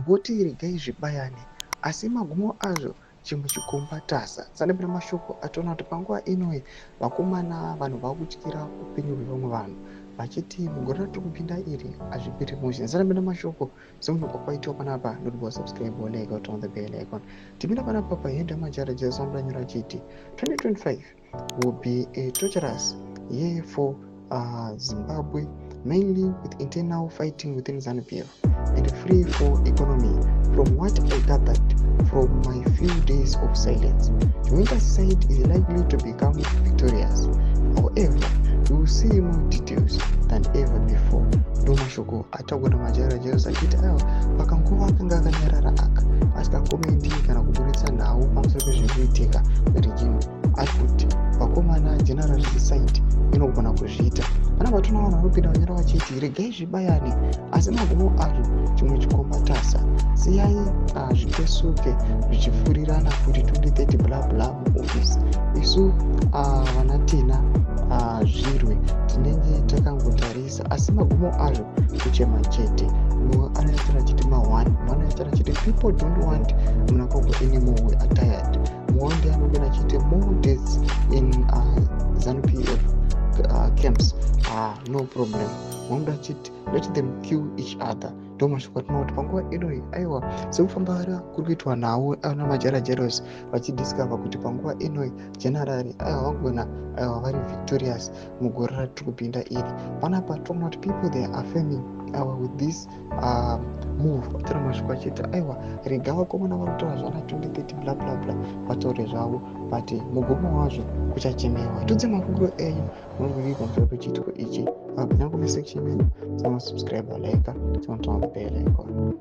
Voti regai zvibayane, asi magumo azvo chimwe chikomba tasa. Sandipinda mashoko atoona kuti panguva inoyi vakomana, vanhu vakutyira upenyu hwevamwe vanhu, vachiti mugore ratiri kupinda iri hazviperi mushe. Sandipinda mashoko semunhu kwaitiwa panapa, ndotiba subscribe, like, turn on the bell icon. Tipinda panapa pahenda majara Jesu amudanyura achiti 2025 will be a torturous year for Zimbabwe, mainly with internal fighting within ZANU-PF and a free fall economy. From what I gathered from my few days of silence, Chiwenga's side is likely to become victorious. However, we will see more details than ever before. Ndo mashoko ataurwa namajara Jesu achiti aiwa, pakanguva akanga akanyarara aka, asikakomendi kana kuburitsa nhau pamusoro pezviri kuitika muregime, ari kuti vakomana, general side inogona kuzviita. Pana vatona vanhu vanopinda vanyora vachiti regai zvibayane, asi magumo azvo chimwe chikomba tasa. Siyai zvipesuke zvichifurirana kuti 2030 bla bla muofisi. Isu vana tina zvirwe tinenge takangotarisa, asi magumo azvo kuchema chete. Mumwe anoyatara achiti ma1, mumwe anoyatara achiti people don't want Mnangagwa anymore, we are tired. Mumwe ndiye anopinda achiti more deaths in ZANU PF camps, no problem. Mumwe achiti let them kill each other. Ndo mashoko atinoona kuti panguva inoyi aiwa, sekufamba kuri kuitwa nhau ana majara Jeros vachidiscover kuti panguva inoyi general aiwa vagona, aiwa vari victorious mugore ratiri kupinda iri. Panapa toona kuti people, they are affirming aiwa with this move. Tora mashoko achiti aiwa, rega vakomana vari kutaura zvana 2030 bla bla bla vataure zvavo, but mugumo wazvo kuchachemewa. Tudze mafungiro enyu munodii pamusoro pechiitiko ichi? Apinda comment section yedu, subscribe, like, turn on the bell icon.